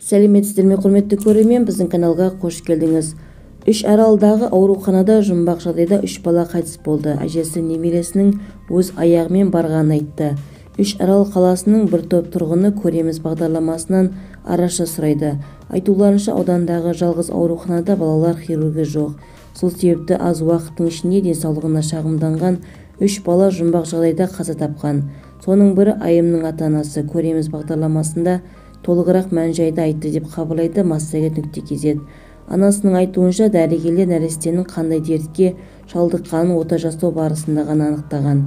Сәлеметсіздер ме, құрметті көрермен, біздің каналға қош келдіңіз. Үшаралдағы ауруханада жұмбақ жағдайда үш бала қайтыс болды. Әжесі немересінің өз аяғымен барғанын айтты. Үшарал қаласының бір топ тұрғыны «Көреміз» бағдарламасынан араша сұрайды. Айтуларынша, аудандағы жалғыз ауруханада балалар хирургі жоқ. Сол себепті аз уақыттың ішінде денсаулығына шағымданған үш бала жұмбақ жағдайда қаза тапқан. Соның бірі Айымның ата-анасы «Көреміз» бағдарламасында толығырақ мән-жайды айтты деп хабарлайды массагет.kz. Анасының айтуынша, дәрігерлер нәрестенің қандай дертке шалдыққанын ота жасау барысында ғана анықтаған.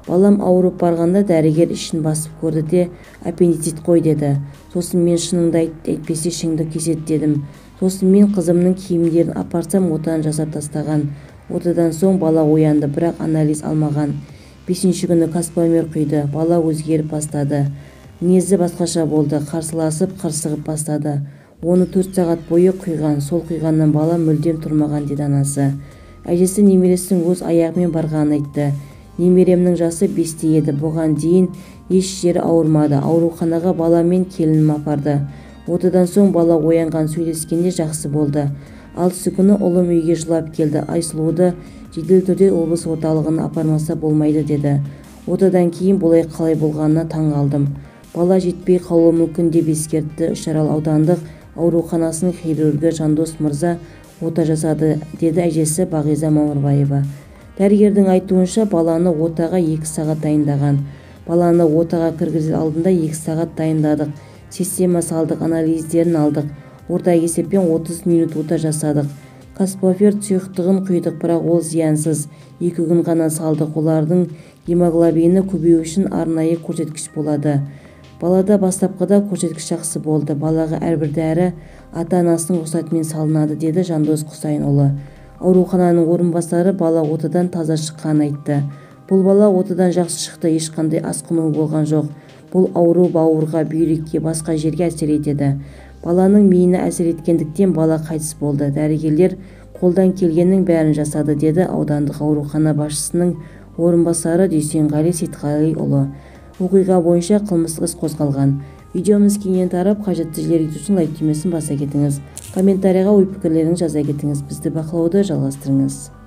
Балам ауырып барғанда дәрігер ішін басып көрді де, аппендицит қой деді. Сосын мен шыныңды айт, әйтпесе ішіңді кеседі дедім. Сосын мен қызымның киімдерін апарсам, отаны жасап тастаған. Отадан соң бала оянды, бірақ анализ алмаған. Бесінші күні каспомер құйды, бала өзгеріп бастады. Мінезі басқаша болды, қарсыласып, қырсығып бастады. Оны 4 сағат бойы құйған, сол құйғаннан бала мүлдем тұрмаған, деді анасы. Әжесі немересінің өз аяғымен барғанын айтты. Немеремнің жасы 5-те еді, бұған дейін еш жері ауырмады. Ауруханаға бала мен келінім апарды. Отадан соң бала оянған, сөйлескенде жақсы болды. Алтысы күні ұлым үйге жылап келді. Айсұлуды жедел түрде облыс орталығына апармаса болмайды деді. Отадан кейін бұлай қалай болғанына таң қалдым. Бала жетпей қалуы мүмкін деп ескертті. Үшарал аудандық ауруханасының хирургі Жандос мырза ота жасады, деді әжесі Бағиза Мамырбаева. Дәрігердің айтуынша, баланы отаға 2 сағат дайындаған. Баланы отаға кіргізер алдында 2 сағат дайындадық. Система салдық, анализдерін алдық. Орта есеппен 30 минут ота жасадық. Каспофер сұйықтығын құйдық, бірақ ол зиянсыз. 2 күн ғана салдық. Олардың гемоглобині көбею үшін арнайы көрсеткіш болады. Балада бастапқыда көрсеткіш жақсы болды. Балаға әрбір дәрі ата-анасының рұқсатымен салынады, деді Жандос Құсайынұлы. Аурухананың орынбасары бала отадан таза шыққанын айтты. Бұл бала отадан жақсы шықты, ешқандай асқыну болған жоқ. Бұл ауру бауырға, бүйрекке, басқа жерге әсер етеді. Баланың миына әсер еткендіктен бала қайтыс болды. Дәрігерлер қолдан келгеннің бәрін жасады, деді аудандық аурухана басшысының орынбасары Дүйсенғали Сейтқалиұлы. Оқиға бойынша қылмыстық іс қозғалған. Видеомыз кеңінен тарап, қажетті жерлерге жету үшін лайк түймесін баса кетіңіз. Комментарийға ой пікірлеріңізді жаза кетіңіз. Бізді бақылауды жалғастырыңыз.